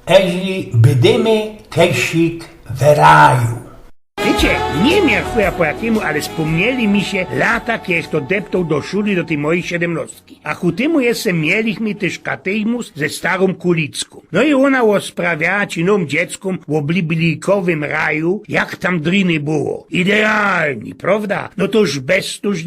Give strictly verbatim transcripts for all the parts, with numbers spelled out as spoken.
Eżli bydymy kejsik w raju. Wiycie, niy mierchuja po jakimu, ale spōmnieli mi sie lata, kej to deptoł do szuli do tyj mojij siedymnostki. A ku tymu jeszcze mielich my tyż katyzmus ze starōm Kulickōm. No i ôna ôsprawiała ci nōm dzieckōm ô biblijkowym raju, jak tam drin było. Idealnie, prowda? No to już bez to już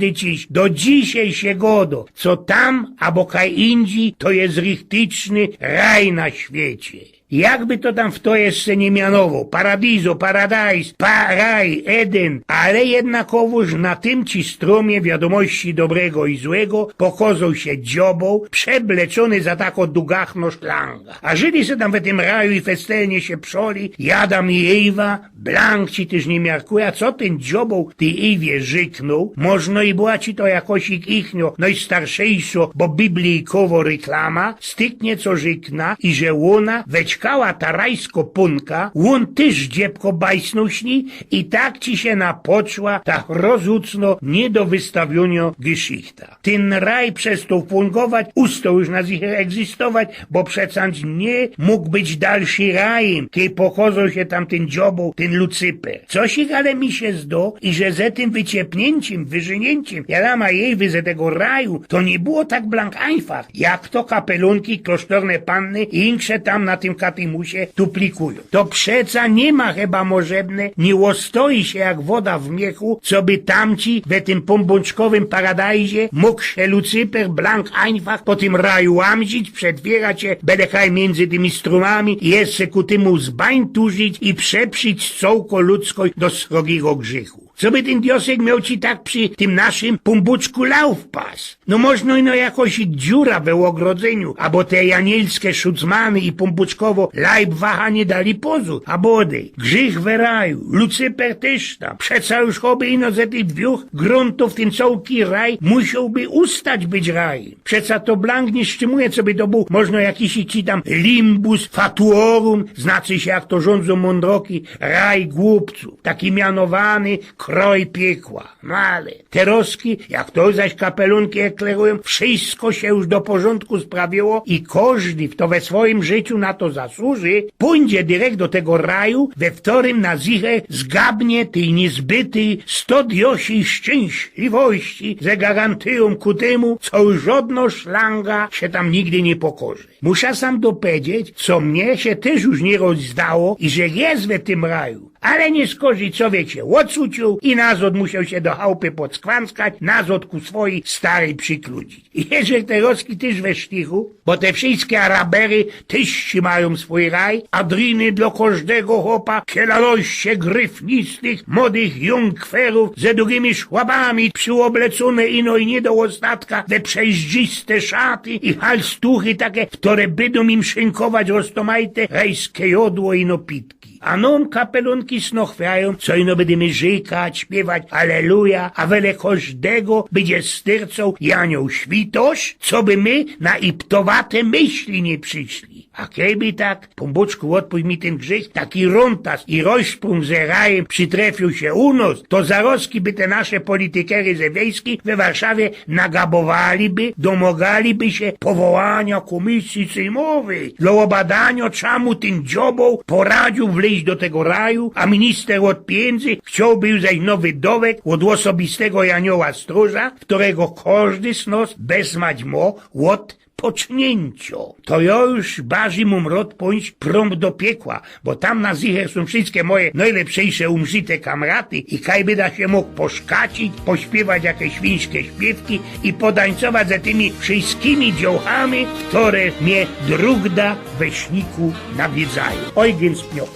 do dzisiej sie godo, co tam abo kaj indzij to je richtyczny raj na świecie. Jakby to tam fto jeszcze niy mianowoł, paradizo, paradajs, pa, raj, Eden, ale jednakowōż na tym ci strōmie wiadōmości dobrego i złego pokozoł sie dzioboł, przebleczōny za tako dugachno szlanga. A Żydi se tam we tym raju i festelnie sie przoli, Adam i Ewa, blank ci tyż niy miarkuja, co tyn dzioboł tyj Ewie rzyknōł, możno i była ci to jakosik ichnio, nojstarszejszo, bo biblijkowo ryklama, styknie co rzykna i że ôna weczkała ta rajsko pōnka, ôn tyż dziebko bajsnōł z nij i tak ci sie napoczła ta rozucno niy do wystawiōnio geszichta. Tyn raj przestoł fōngować, ustoł już na zicher egzystować, bo przecież niy mōg być dalszy rajym, kej pokozoł sie tam tyn dzioboł, tyn Lucyper. Cosik ale mi sie zdo, iże ze tym wyciepniynczym, wyżyniynczym Adama i Ewy ze tego raju, to niy było tak blank einfach, jak to kapelōnki, klosztorne panny i insze tam na tym katyzmusie tuplikują. To przeca niy ma chyba możebne, niy ôstoi sie jak woda w miechu, coby tamci we tym pōnbōczkowym paradajzie mōg sie Lucyper blank einfach po tym raju łamzić, przetwierać sie byle kaj miyndzy tymi strōmami i jeszcze ku tymu zbańtużyć i przeprzić cołko ludzkość do srogigo grzychu. Coby tyn diosyk mioł ci tak przi tym naszym pōnbōczku laufpas? No możno ino jakoś dziura we ôgrodzyniu, abo te janielskie szucmany i pōnbōczkowo Leibwacha niy dali pozōr, abo ôdej. Grzych we raju, Lucyper tyż tam. Przeca już choby ino ze tych dwōch gruntōw tyn cołki raj musiołby ustać być rajym. Przeca to blank niy strzimuje, coby to bōł możno jakiś ci tam limbus fatuorum, znaczy sie jak to rzōndzōm mōndroki, raj głupcōw. Taki mianowany kroj piekła. No ale terozki, jak to zaś kapelōnki eklerujōm, wszysko sie już do porzōndku sprawiło i kożdy, fto we swojim życiu na to zasłuży, pōndzie direkt do tego raju, we ftorym na zicher zgabnie tyj niyzbytyj, stodiosyj szczynśliwości ze garantyjōm ku tymu, co już żodno szlanga sie tam nigdy niy pokorzy. Musza sam dopedzieć, co mie sie tyż już niyroz zdało, iże je we tym raju. Ale niy szkodzi, co wiecie, ôd suciu i nazod musioł sie do chałpy podskwanckać, nazod ku swojij staryj przikludzić. I jeże terozki tyż we sztychu, bo te wszyjske Arabery tyż ci majōm swōj raj, a driny dlo kożdego chopa, kiela loście gryfnistych, młodych jōnkwerōw ze dugimi szłabami, prziôbleczōne ino i niy do ôstatka we przeździste szaty i halstuchy take, ftore bydōm im szynkować roztōmajte rajske jodło i nopitki. A nōm kapelōnki snochwiajōm, co ino bydymy rzykać, śpiywać Aleluja, a wele kożdego bydzie styrcoł janioł świtosz, coby my na iptowate myśli niy prziszli. A kejby tak, Pōnbōczku, ôdpuść mi tyn grzych, taki rōntas i rojszpun ze rajym przitrefiōł sie u nos, to zarozki by te nasze politikery ze wiyjski we Warszawie nagabowali by, domogali by sie powołania kōmisyje sejmowyj dlo ôbadanio, czamu tyn dzioboł poradziōł wlyźć do tego raju, a minister ôd pijyndzy chciołby już zaś nowy dowek ôd ôsobistego janioła strōża, ftorego kożdy z nos bezmać mo ôd poczniyncio. To jo już barzij mōm rod pōńść prōmpt do piekła, bo tam na zicher sōm wszyjske moje nojlepszyjsze umrzite kamraty i kaj byda sie mōg poszkacić, pośpiywać jakeś świńske śpiywki i podańcować ze tymi wszyjskimi dziołchami, ftore mie drugda we śniku nawiydzają. Eugen Spion.